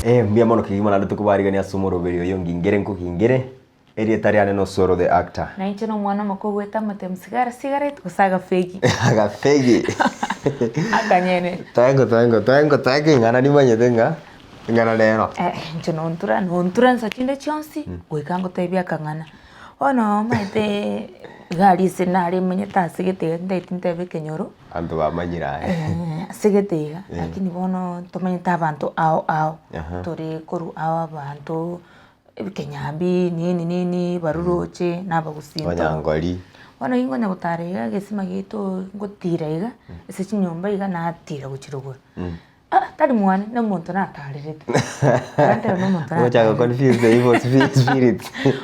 Eh, mbuya mono kegima naende tokobarigania ase omoroberi oyo ngingere nkogingere, erieta riane n'Osoro the actor. Na inche nomwana omoke ogwete amatemu sigara cigarette gose agafegi. Agafegi. Akanyene. Thank thank thank thank ing'ana nimanyete ng'a ing'ana rero. Eh, inche nontura nontura nsa chinde chionsi goika ngotebie akang'ana. Bono omanyete iga aria ase nare menyete ase gete iga tintageti ntebe ekenyoro. Abanto bamanyire aye. Ase gete iga, lakini bono ntomanyete abanto ao ao, tore korwa ao abanto ekenyambi nini nini barwa roche na abagusii ntoro. Abanyangori. Bono ingonya gotara iga egesima giaito ngotira iga, ase chinyomba iga natira gochia rogoro. Ah, tari mwane, na omonto natarerete. Agantebia na omonto Ogochaka natarerete. confuse the evil spirit.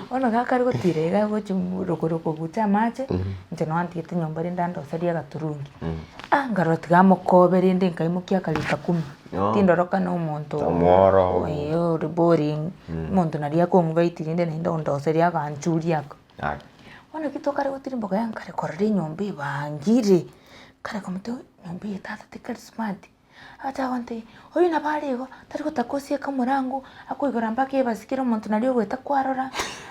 Bono gakare gotira iga gochia rogoro kobucha amache, inche noo antigete nyomba rende andoserie agaturungi. Ah, nkarora tiga amokobe rende nkaimokia akarika kumi. Oh. Tindoroka na omonto Omworo. eh, ore boring, omonto naria akong'ubaiti rende naende ondoseria aganchuria aka. Aya. Bono ekio tokare gotirimboka yaani nkare korora enyomba ebangire, nkare komotebia enyomba eye tata tekari smart, agacha agontebia oywo nabo are igo, tari gotaka osieke omorango, akoigora mpaka ebasi kera omonto naria ogoeta kwarora,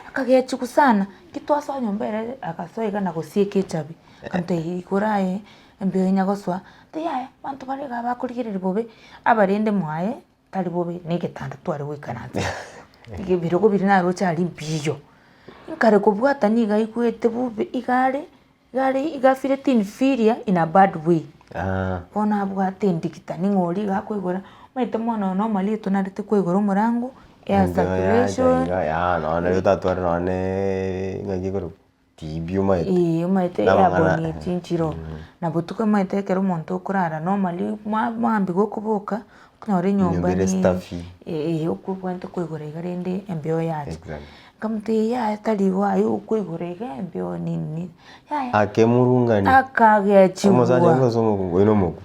akagechiwa sana, ki twasoa nyomba ere agasoa iga na gosieka echabi, akamotebia igora aye, embeo onya gosoa, ntebia yaya abanto bare igaa bakorigereria bobe, abarende mwaye. Tari bobe na egetanda tware goikaransa, ebirogo biria naroche aria mbiyo, nkare kobwata nigo aigwete bobe iga are, iga are iga afeelete inferior in a bad way. Bono abwate endigita ning'o oria iga akoigora, omanyete mono normally tonarete koigora omorango, air circulation. Nonye otatware nonye ng'aki ekorokwa. TV omanyete. Eeh omanyete Na amang'ana airborne echi nchiroo. Na botuko omanyete ekero omonto okorara normally ma- mambia gokoboka, okonyora enyomba Enyomba ere ni stuffy. eh okobwate koigora iga rende embeo yacha. Exactly. Nkamotebia yaya tari igo aye okoigora iga embeo nini nini, yaya Akemurungani. Omosacha akagechigwa. gose omokungu oyo nomoku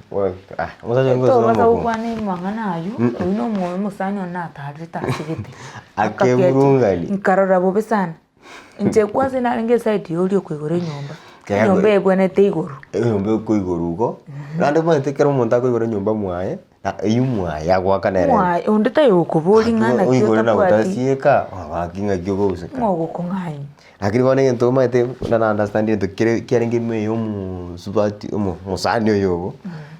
ah omosacha gose Tobasa omokungu. gokwana amang'ana aywo, oywo na omo omosani one natarerete ase gete. Akemurungani. Nkarora bobe sana. Inche kwanza narenge eside ya oria okoigora enyomba, Kera enyomba ebwenerete igoro. Enyomba ekoigorwa igo, naende omanyete ekero omonto akoigora enyomba mwaye, na eywo mwaye agoaka nere. Mwaye, onde taiyo okoboria ng'a naki Oigore na otabwati. gotasieka, gaki ng'aki ogouseka. Ng'o ogokong'aini. Lakini bono egento omanyete buna na understand egento kere kiarenge ime ya omosubati omo omosani oyo obo,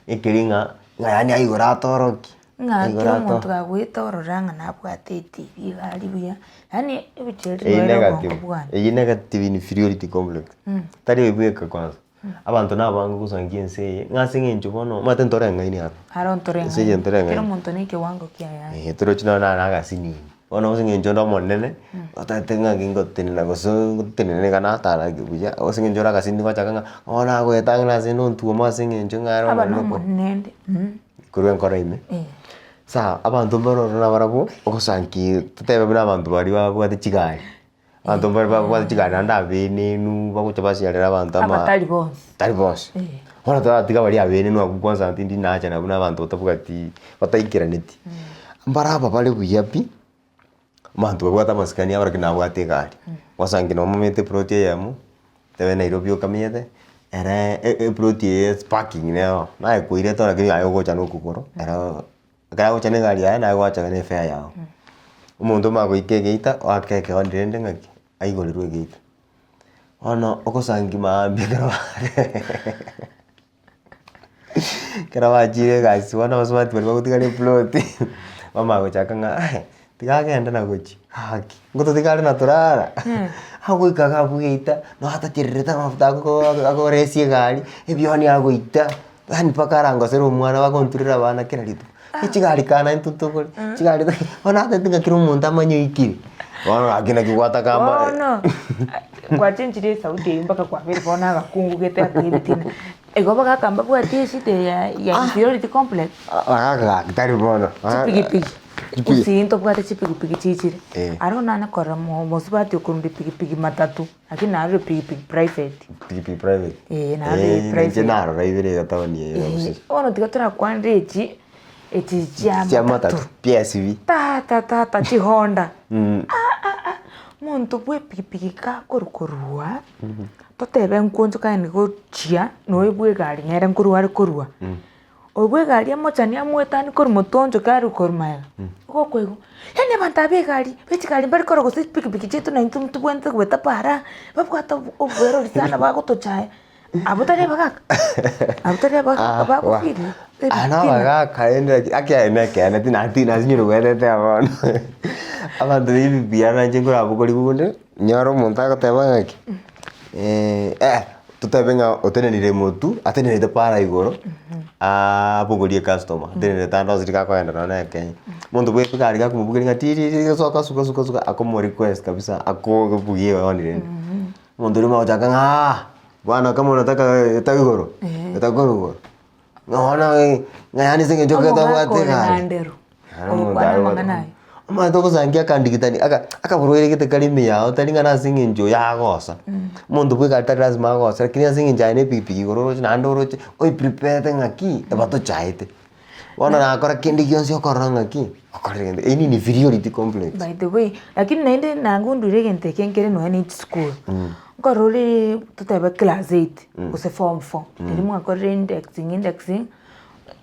ekeri ng'a ng'a yaani aigore atorokie. Ng'a Aigore kera ato omonto gagoeta orora ng'a nabwate etibi iga aria buya, yaani ebichera Eyio rirorio negative, obongo bwane. eyio negative inferiority complex. Tari oyo bweka kwanza, abanto nabange gosangia ense eye, ng'a ase eng'encho bono omanyete ntoreng'aini aro. Aro Ense eye ntoreng'aini, ntoreng'aini. kera omonto na ekewango kiaye are. Eeh torochi nonye nare agasinini, bono ase eng'encho onde omonene, otagete ng'a ngingotenena gose ngotenena iga natara buya, ase eng'encho ore agasinini gwachaka ng'a bono nagoeta ng'a nase nontwoma ase eng'encho ng'a ere Aba omonene ko. nomonene ende. Korwa enkoro ime. Sawa, abanto mbare ororo nabarabwo, ogosanki totebe buna abanto baria babwate chigari, abanto mbare babwate chigari naende abenenu bagocha basiarera abanto ama Abatari bonsi. tari bonsi. Bono toratiga baria abenenu abwo kwanza tindi nacha nabwo na abanto batabwati bataikeraneti. Mbare aba bare buya pi, Abanto babwate amasikani abo lakini nabwate egari, gwasangi nabo momanyete eploti eyemo, tebe Nairobi okamenyete, ere eploti eye parking nero, naye koirete lakini aye ogocha na okogoro, ero ekero agocha na egari yaye naye gwacha na efare yago. Omonto omanye goika egeita, oake ekehoni rende ng'aki, aigorerwe egeita. Bono ogosangi maambia ekero Ekero bachire egasi bono abasubati baria bagotigara eploti, bamanya gochaka ng'a aye, tiga agende na gochia, gaki, ngototiga are na torara, agoika iga abwo geita, nabo atachererete amafuta akoresia egari, ebioni agoita, yaani mpaka arangosere omwana bagonturera abana kera rituko, echigari kaa naintwe ntogore, chigari bono atagete ng'a kera omonto amanye oikire, bono gaki naki gwataka ama Bono, gwachenchire esauti eywo mpaka kwabeire bono agakungu gete ake ebitina. Igo bagaka mbabwati eshida eye ya inferiority complex. Bagaka gaki tari bono. Chipigipigi. Gusii ntobwate chipigipigi chichire. Eh. Aro nanye korora mosubati okorunda epigipigi matatu, lakini narure pigipigi private. Pigipigi private. Eh, narure Eh, private. inche narora ibere iga town eye ya Gusii. Bono tiga torakwanere echi, echi chia Chia matatu. matatu, PSV. Tata tata chihonda. Ah ah ah, monto bwa epigipigi gakorwa korwa. Totebe nkonchoka yaani gochia noyo bwa egari nere nkorwa are korwa. Oyo bwa egari amochani amoetanie korwa motwe oonchoke arwe korwa magega, ogokoigwa, yaani abanto aba egari, be chigari mbari korora gose chipikipiki chiaito na intwe ntobwenerete goeta para, babwate oboerori sana bagotochaya, abwo tari abagaka? Abwo tari abagaka bagofeel Aya na abagaka rende naki aki aye na ekeene tinati nasinyire goetete bono. Abanto ba ebibiara nainche nkorabokori bonde, nyore omonto agoteba ng'aki totebe ng'a otenenire motwe, atenerete para igoro, abogorie ecustomer, atenerete ande onsi rigakoenda nonye na Kenya. Omonto bwa egari gakomobugeria ng'a tiririri soka suka suka suka akomo request kabisa akobugia ehoni rende. Omonto oria omanye gochaka ng'a bwana kama unataka etao igoro, etao korwa igoro, ng'a bono ng'a yaani ase eng'encho Omogaka otabwate ore egari. nandero, ogokwana amang'ana aye. Omanyete ogosangia akandigitani aka akaborwaire gete kare ime yago tari ng'a nase eng'encho yagosa, omonto bwa egari tari lasima agose lakini ase eng'encho aye na epikipiki igoro oroche naende oroche oipreparete ng'aki ebatochaete. Bono nakora kende gionsi okorora ng'aki, okorire gento eywo ni inferiority complex. By the way, lakini naende nagundure egento eke nkere nonya na chisukuru, nkorora ore totebe class eight gose form four, riria mwakorire indexing indexing,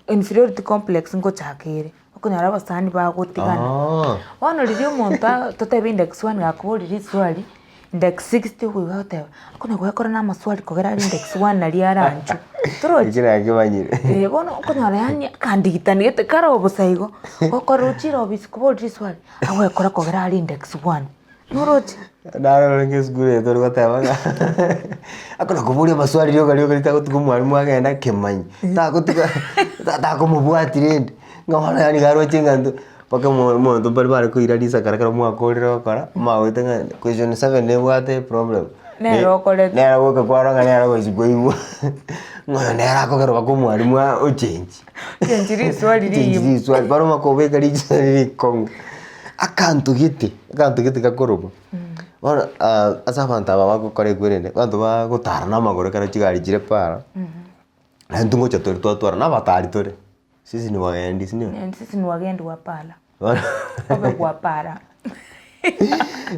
inferiority complex ngochaka ere. Okonyora abasani bagotigana. Bono riria omonto a totebe index one gakoboria riswali, index sixty okoigwa agoteba, okonya goekora na amaswali kogera are index one naria aranchwe, torochi? Ekio nakemanyire. Eh bono okonyora yaani akandigitani gete kare obosa igo, gokora ochire obisi koboria riswali, agoekora kogera are index one, noroche? Naro renge esukuru eye tore goteba ng'a akona koboria amaswali rioka rioka ritagotiga omwalimu agende akemanyi, tagotiga takomobwati rende, ng'a bono yaani iga aroche ng'a nto mpaka omo omonto mbare bare koira risakara ekero mwakorire gokora, mwagwete ng'a question seven nebwate eproblem. Nere okorete. Nere goika kwarora ng'a nere ogochi koigwa, ng'a oyo nere akogera mpaka omwalimu ochengi. Ochengi riswali Ochengi rigiya. riswali, barabwo bakobeka riswali rikong'u. Akanto gete, akanto gete gakorokwa, bono ase abanto aba bagokora ekwerende, abanto bagotara na amagoro ekero chigari chire para, naintwe ngocha tore twatwara na abatari tore, sisi ni wagendi sindio? Sisi ni wagendi wa para, obe gwa para.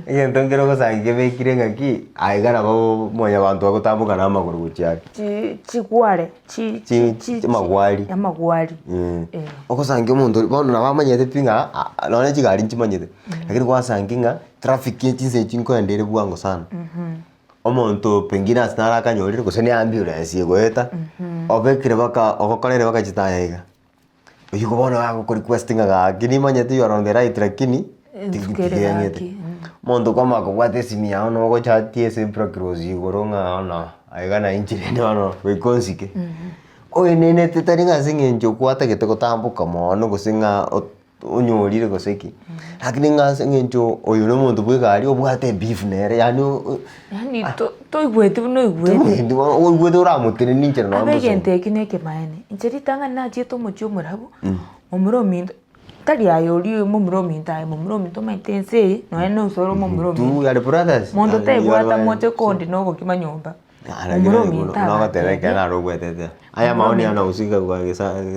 Egento nkere ogosangi kebekire ng'aki, aye iga nabo mwanyabanto bagotamboka na amagoro gochia are. Chi chigware chi Chi- chi- chimagwari. amagwari Eh. Ogosangia omonto oria bono nabo amanyete pi ng'a a- nonye chigari nchimanyete, lakini gwasangia ng'a traffic ya chinsa echi nkoenda ere bwango sana. Omonto pengine ase naro akanyorire gose ne ambulance egoeta, obekire mpaka ogokorere mpaka chitaya iga. Oyio bono agoko request ng'a gaki nimanyete you are on the right lakini Entuko ere tigeng'ete. gaki, Omonto kwamanya kobwata esimi yago na ogochatia ase epracross igoro ng'a bono aiga na inche rende bono goika onsike. Oenenete tari ng'a ase eng'encho kwatagete gotamboka mono gose ng'a onyorire gose ki, lakini ng'a ase eng'encho oyo na omonto bwa egari obwate ebeef nere yaani o- Yaani to- toigweti buna oigwete. oigwete oramotenenie inchera nonye Abe mbosa. egento eki na ekemaene, inche ritang'ani nachiete omochie omorabu, momura ominto, tari aye oria momura ominto aye momura ominto omanyete ense eye, nonye nonsi ore momura ominto. We are brothers. Monto taebwata moche kondi na obokima nyomba. Momura ominto Nogoteba ekero agantebia, naro obwatete. Aya maoni yanahusika kwa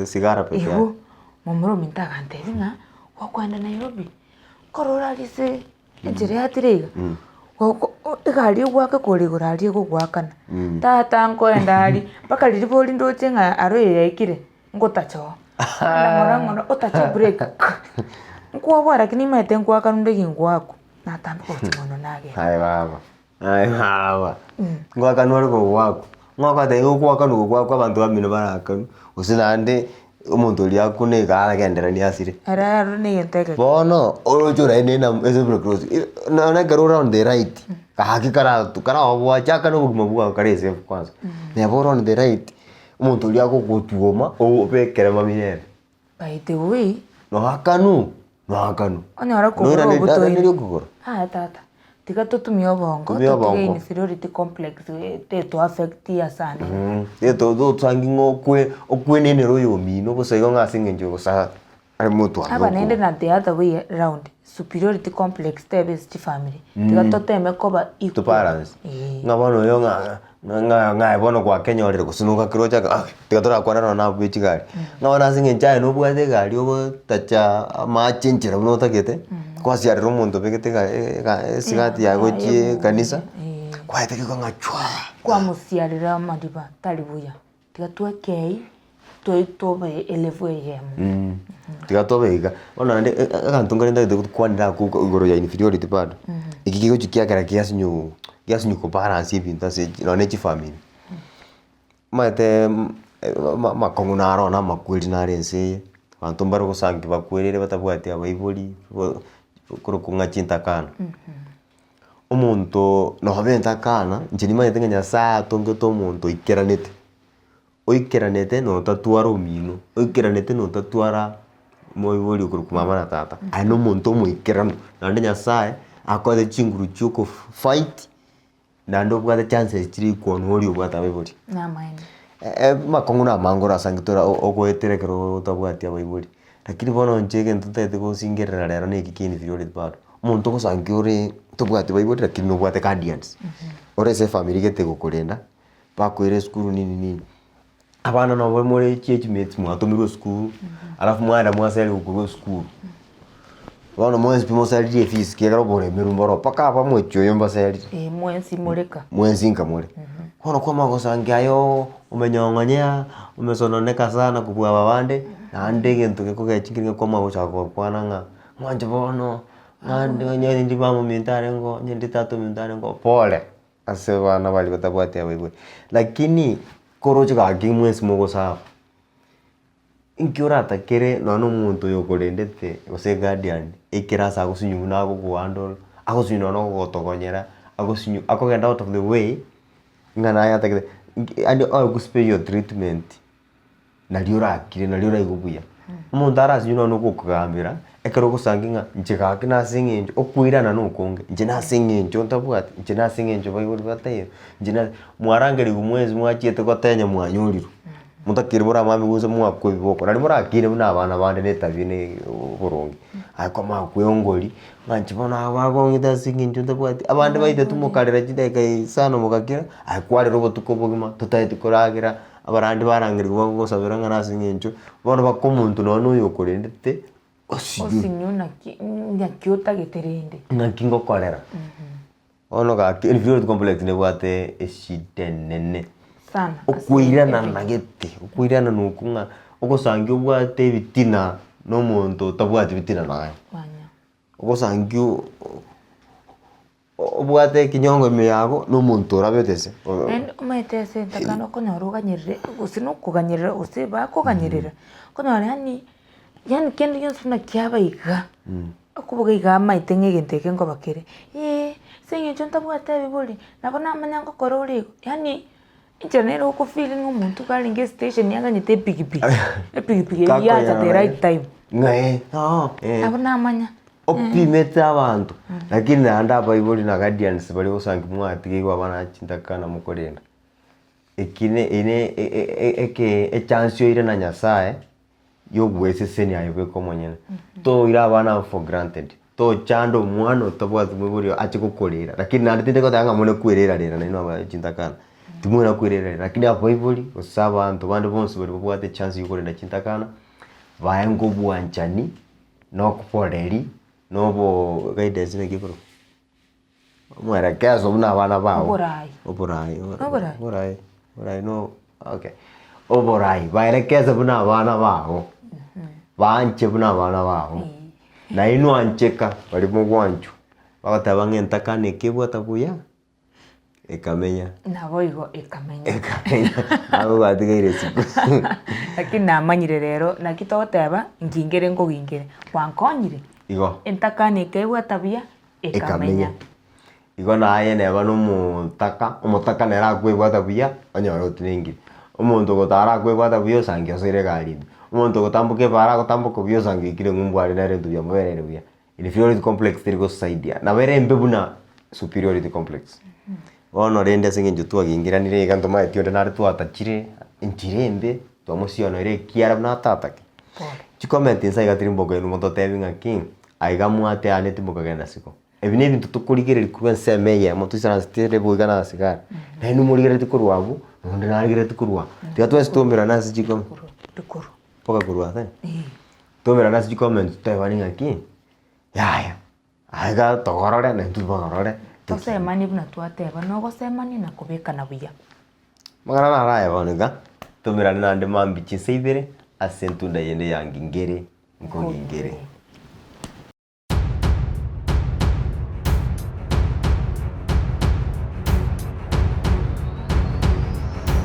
sigara peke yake. Igo, momura ominto agantebia ng'a, gokoenda Nairobi, kore orare ase enchera yatire iga, goko egari egwake kore igoro aria egogoakana, tata nkoenda aria, mpaka riria bori ndoche ng'a aro eye yaikire, ngotacha oo, kogenda ng'ora ng'ora otache ebrake ka, nkwoboa rakini nimaete nkoakana onde gingoakwa, natambeka gochia mono nagenda. Aye baba, aye baba, ngoakanwa ore kogoakwa, ng'a ogoteba iga ogoakanwa gogoakwa abanto bamino barakanwe, gose naende omonto oria akune iga aragenderanie asire. Ere aro na egento egeke. Bono, oroche oraende na ase zebra cross, nonya ekero ore on the right, gaki karatu karagoache chaka na obogima bwago kare safe kwanza. Neba ore on the right, omonto oria agogotuoma obekere mami nere. By the way. Noakanu, noakanu. Onyore kogoro Noirane- obutoire. nairaneria okogoro. Aye tata, tiga totumie obongo, Tumia totige obongo. inferiority complex teto affect asande. Tosangi ng'a okwe okwenenera oyomino bosa igo ng'a ase eng'encho gosa are motware Aba naende okwo. na the other way round, superiority complex tebe ase chifamiri, tiga toteme koba To equal. balance. Eeh. Ng'a bono oyo ng'a ng'a ng'a aye bono gwakenyorire gose nogakire ochake ah tiga torakwane nonye na abwo be chigari. Ng'a bono ase eng'encho aye nobwate egari ogotacha amache enchera buna otagete, kwasiarera omonto obegete ega ega esigati yaye gochia ekanisa, kwaetegerwa ng'a chwaa. Kwamosiarera amariba tari buya, tiga twekei. Toi tobe elevel eyemo. Tiga tobe iga. Bono naende egento nkare ntagete gokwanera akwo igoro ya inferiority bado, eki kegochi kiagera giasinyu giasinyu kobalance ebinto ase nonye na chifamiri. Omanyete amakong'u naro na amakweri naro ense eye, abanto mbare gosangi bakwerire batabwati abaibori, korokwa ng'a chintakana. Omonto nobe entakana, inche nimanyete ng'a Nyasaye atongete omonto oikeranete. Oikeranete na otatwara omino, oikeranete na otatwara moibori okorokwa mama na tata, aye na omonto omoikeranu, naende Nyasaye akoete chinguru chia oko fight, naende obwate chances chire equal na oria obwate abaibori. Namaene. Amakong'u na amange orasange tora ogoetera ekero otabwati abaibori, lakini bono inche egento ntagete gosingerera rero na eki kia inferiority bado, omonto ogosangia ore tobwati baibori lakini nobwate guardians, ore ase efamiri gete egokorenda. Bakoira esukuru nini nini, abana nabo more chiage mates mwatomirwe esukuru, alafu mwaenda mwaseriwa korwa esukuru. Bono mwensi pi moseririe efees ekiagera oboremerwa mboro mpaka abamochie oyo mbaserire. Eh, mwensi moreka. Mwensi nka more. Bono kwamanya gosangia aye omenyong'onyea, omesononeka sana kobua aba bande, naende egento gekogechia nkeri kwamanya gochaka gokwana ng'a mwanche bono, ng'a onye ndi mama ominto arenge oo, onye ndi tata ominto arenge oo, pore. Ase abana baria batabwati abaibori, lakini koroche gaki mwensi mogosaba, inki oratakere nonye na omonto oyo okorendete gose eguardian ekero ase agosinywa buna agokohandle, agosinywa nonye na ogogotogonyera, agosinywa akogenda out of the way, ng'a naye atagete nki yaani oegwe special treatment. Nario orakire, nario oraigwe buya. Omonto arasinye nonya ogokogambera, ekero ogosangi ng'a inche gaki nase eng'encho okoirana na okonge, inche nase eng'encho ntabwati, inche nase eng'encho baibori bataiyo, inche na mwarangerigwe mwensi mwachiete gotenya mwanyorirwe, motakeire moramame gose mwakwa ebiboko, nario morakine buna abana bande na etabia na oboronge. Aye kwamanya kweongori, ng'a inche bono aba bagong'ete ase eng'encho ntabwati, abande baiteti mokarera chidakika isano mogakira, aye kwarera obotuko obogima, totaeti koragera. Abarandi barangerigwe bagogosabera ng'a nase eng'encho, bono baka omonto nonya na oyokorendete osinywe. Osinywe naki naki otagete rende. Naki ngokorera. Bono gaki inferiority complex nebwate eshida enene. Sana. ase Okoiranana ebibe. gete, okoiranana okwo ng'a ogosangia obwate ebitina na omonto otabwati bitina naye. Manya. Ogosangia Obwate ekinyongo ime yago na omonto orabete ase. Naende omanyete ase entakana okonyora oganyerere gose na okoganyerera gose bakoganyerera, okonyora yaani yaani kende gionsi buna kiaba iga, okoboka iga amaete ng'a egento eke nkoba kere, eh ase eng'encho ntabwate ebibori, nabo namanya ngokora ore igo, yaani enchera nere oko feel ng'a omonto iga arenge estation aganyete epikipiki, epikipiki eywo yacha the right time. Ng'a eh, oo eh. Nabo namanya. Opimete abanto, lakini naende abaibori na guardians baria gosangi mwatigeirwe abana chintakana mokorenda. Eki ne ere eke echance oire na Nyasaye, ya ogwesesenia aye bweka omonyene. Toire abana abwo for granted, tochanda omwana otabwati moibori oye ache gokorera, lakini naende tindi goteba ng'a muna kwerera rera nainwe aba chintakana, timwena kwerera rera, lakini abaibori gose abanto bande bonsi baria babwate echance ya okorenda chintakana, bae ngobwanchani. Na oboreri, na obo guidance naki ekorokwa? Omwerekezo buna abana bago. Oborai. Oborai Noborai? oborai oborai no okay. Oborai, baerekeze buna abana bago, baanche buna abana bago, nainwe ancheka baria mogwanchwa, bagoteba ng'a entakana ekebwata buya. Ekamenya. Naboigo ekamenya. Ekamenya. Nabo gwatigaire isiko. Lakini namanyire rero, naki togoteba, nkingere nkogingere. Gwankonyire. Igo. Entakana ekaigweta buya, ekamenya. Ekamenya. Igo naye neba na omotaka, omotaka nere akwebwata buya, onyore otinengire. Omonto ogotara akwebwata buya osange osoire egari ime. Omonto ogotamboka ebara agotamboka buya osange oikire ng'umbu aria nere ebinto biamobereire buya. Inferiority complex teri gosaidia, nabo ere embe buna superiority complex. Bono rende ase eng'encho twagingeranire iga ntomaeti onde nare twatachire enchera embe, twamosionoire ekiara buna atatake. Chicomment inse iga tiri mboka inu mototebi ng'aki, aiga mwateaneti mokagenda isiko. Ebi na ebinto tokorigereria korwa ensemo eyemo toisaransete ere boiga na asigari, naende morigerereti korwa abwo, na onde narigerereti korwa aa. Tiga twensi twaumerane ase chicomment. Mpaka korwa ase. Tomerane ase chicomments totebane ng'aki, yaya, aiga togorore na intwe tobagorore. Tosemanie buna twateba, nogosemania na kobekana buya. Amang'ana naro aya bono iga. Tomerane naende mambia chinsa ibere ase entunda yende ya Ngingere Nkogingere.